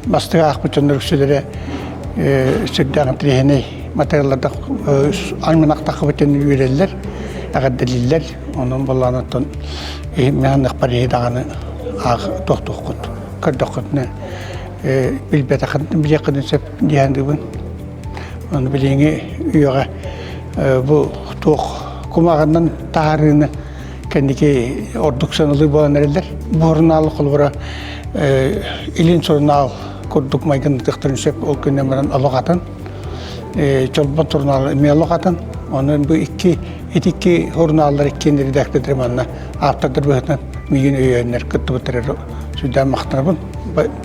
бастакы аахпыт дьоннор үксүлэрэ сүрдээх интэриэһинэй матырыйааллардаах айманахтаххыбыт диэн үөрэллэр, эҕэрдэлииллэр. Онон буоллаҕына мин иһи даҕаны аах туохтуоххут, көрдөххүтүнэ билбэтэххитин билиэххитин сөп диэн дыыбын. Ону билиҥҥи үйэҕэ бу туох кумааҕынан таһаарыыны кэнники ордук сыаналыыр буолан эрэллэр. Бу сурунаал холобура илин сурунаал курдук майгыннатыахтарын сөп ол күннэн баран олох атын. Чолбон сурунаал эмиэ олох атын. Онон бу икки ити икки сурунааллар иккиэн редактордары манна ааптардар быһыытынан миигин өйөөннөр кыттыбыттар сүрдээх махтанабын.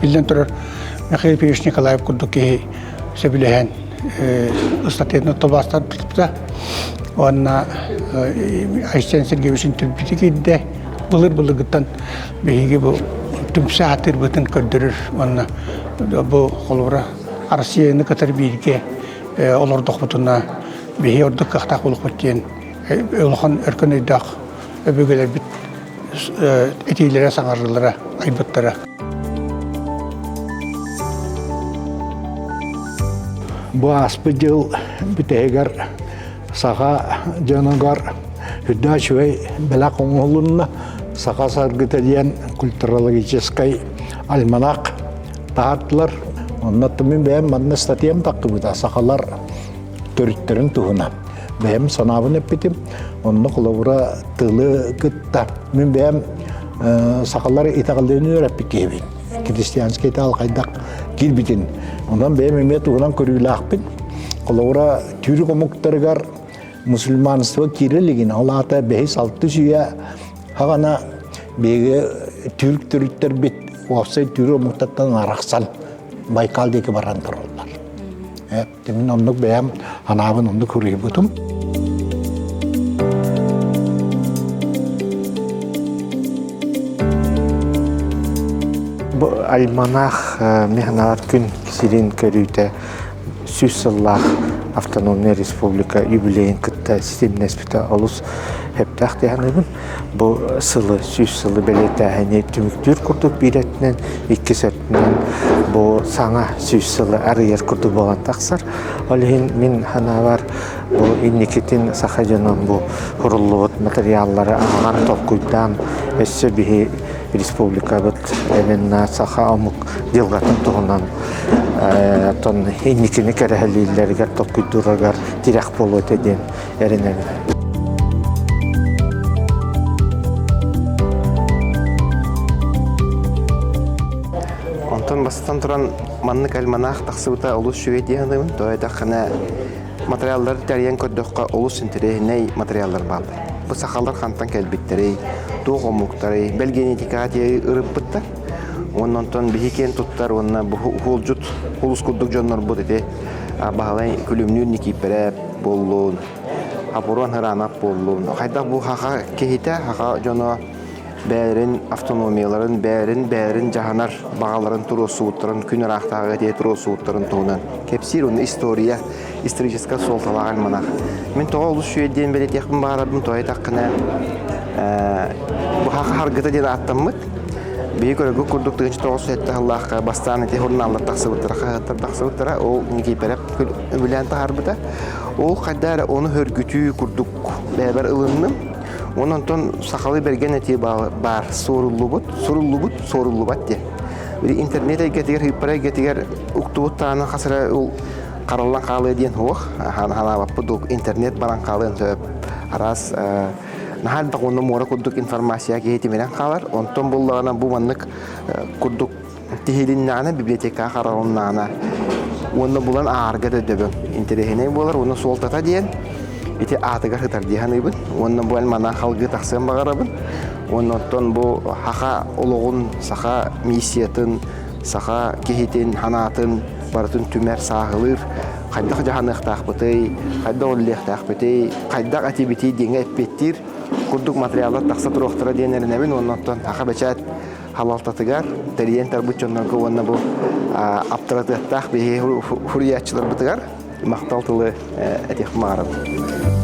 Биллэн турар Михаил Петрович Николаев курдук киһи сөбүлэһэн ыстатыйаны тылбаастаабыта уонна Айсен Сергеевич интервьюта киирдэ. Былыр-былыргыттан биһиги бу түмсэ сатыырбытын көрдөрөр уонна бу холобура Россияны кытары бииргэ олордохпутуна биһи ордук кыахтаах буолуохпут диэн улахан өркөн өйдөөх өбүгэлэрбит этиилэрэ саҥарыылара айбыттара. Бу ааспыт дьыл бүтэһигэр саха дьонугар үрдүк үчүгэй бэлэх оҥоһулунна. Саха саргыта диэн культурологическай альманах таһаардылар. Онно мин бэйэм манна статьям таххыбыта сахалар төрүттэрин туһунан. Бэйэм санаабын эппитим. Онно холобура тылы кытта мин бэйэм сахалар итэҕэллэрин үөрэппит киһибин. Христианскай итэҕэл хайдах киирбитин. Онон бэйэм эмиэ туһунан көрүүлээхпин. Холобура түүрүк омуктарыгар мусульманство киирэ илигин, ол аата бэһис-алтыс үйэ хаҕана биһиги түүрк төрүттэрбит уопсай түүр омуктартан арахсан Байкал диэки баран тураллар. Мин оннук бэйэм анаабын оннук суруйбутум. Бу альманах механалар күн сирин көрүүтэ 100 сыллаах автономная республика юбилейин кытта ситимнэспитэ олус сөптөөх дии саныыбын. Бу сылы, 100 сылы бэлиэтээһини түмүктүүр курдук биир өттүнэн, иккис өттүнэн бу саҥа 100 сылы арыйар курдук буолан тахсар. Ол иһин мин санаабар бу инникитин саха дьонун бу суруллубут материаллары ааҕан толкуйдаан өссө биһи республикабыт именно саха омук дьылҕатын туһунан оттон инникини кэрэһэлииллэригэр толкуйдуурагар тирэх буолуо этэ диэн эрэнэбин. Онтон бастатан туран маннык альманах тахсыбыта олус үчүгэй дии саныыбын. Тоҕо диэтэххинэ материаллары тэрийэн көрдөххө олус интэриэһинэй материаллар бааллар. Бу сахалар хантан кэлбиттэрий, туох омуктарый, бэл генетикаҕа тиийэ ырыппыттар. Уонна онтон биһи киэн туттар уонна бу уһулдьут улус курдук дьоннорбут ити Баһылай Күлүмнүүр Никииппэрэп буоллун, Апурон Хыраанап буоллун. Хайдах бу хаха киһитэ, хаха дьоно бэйэлэрин автономияларын, бэйэлэрин бэйэлэрин дьаһанар баҕаларын туруорсубуттарын, күн ыраахтааҕы этиэ туруорсубуттарын туһунан кэпсиир уонна история, историческай суолталаах альманах. Мин тоҕо олус үчүгэй диэн бэлиэтиэхпин баҕарабын, тоҕо этаххына, бу хаха харгыта диэн ааттаммыт. Биһи көрөргүт курдук 1907 сыллаахха бастаан ити журналлар тахсыбыттара, хаһыаттар тахсыбыттара. Ол Никиипэрэп үбүлээн таһаарбыта. Ол хайда эрэ ону хөргүтүү курдук бэйэбэр ылынным. Уонна онтон сахалыы бэргэн этии баар суоруллубут, суруллубут, суоруллубат диэн. Интернет эйгэтигэр, ыыппара эйгэтигэр уктубут тааны хас эрэ ол хараллан хаалыа диэн суох. Ханаабаппыт интернет баран хаалыан сөп. Араас наһаа элбэх уонна муора курдук информация киһи тимирэн хаалар. Онтон буллаҕына бу маннык курдук тиһилиннэҕинэ библиотекаҕа харалыннаҕына уонна булан ааҕарга да дөбөҥ интэриэһинэй буолар уонна суолтата диэн ити аатыгар сытар дии саныыбын уонна бу альманах халгыы тахсыан баҕарабын уонна оттон бу саха олоҕун саха миссиятын саха киһитин санаатын барытын түмэр сааһылыыр хайдах дьаһаныахтаахпытый хайдах үлэлиэхтээхпитий хайдах этибитий диэҥҥэ эппиэттиир курдук материаллар тахса туруохтара диэн эрэнэбин уонна оттон саха бэчээт халалтатыгар тэрийэн тарбыт дьоннорго уонна бу аптарытыаттаах биһиги суруйааччыларбытыгар махтал тылы этиэх баҕарабын.